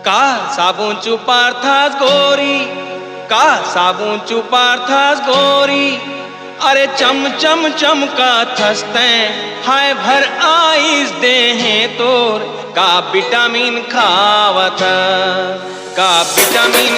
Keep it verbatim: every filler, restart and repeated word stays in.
का साबुन चुपारथस गोरी, का साबुन चुपारथस गोरी, अरे चम चम चमकाथस तैं, हाय भर आइस देहे तोर, का विटामिन खावत, का विटामिन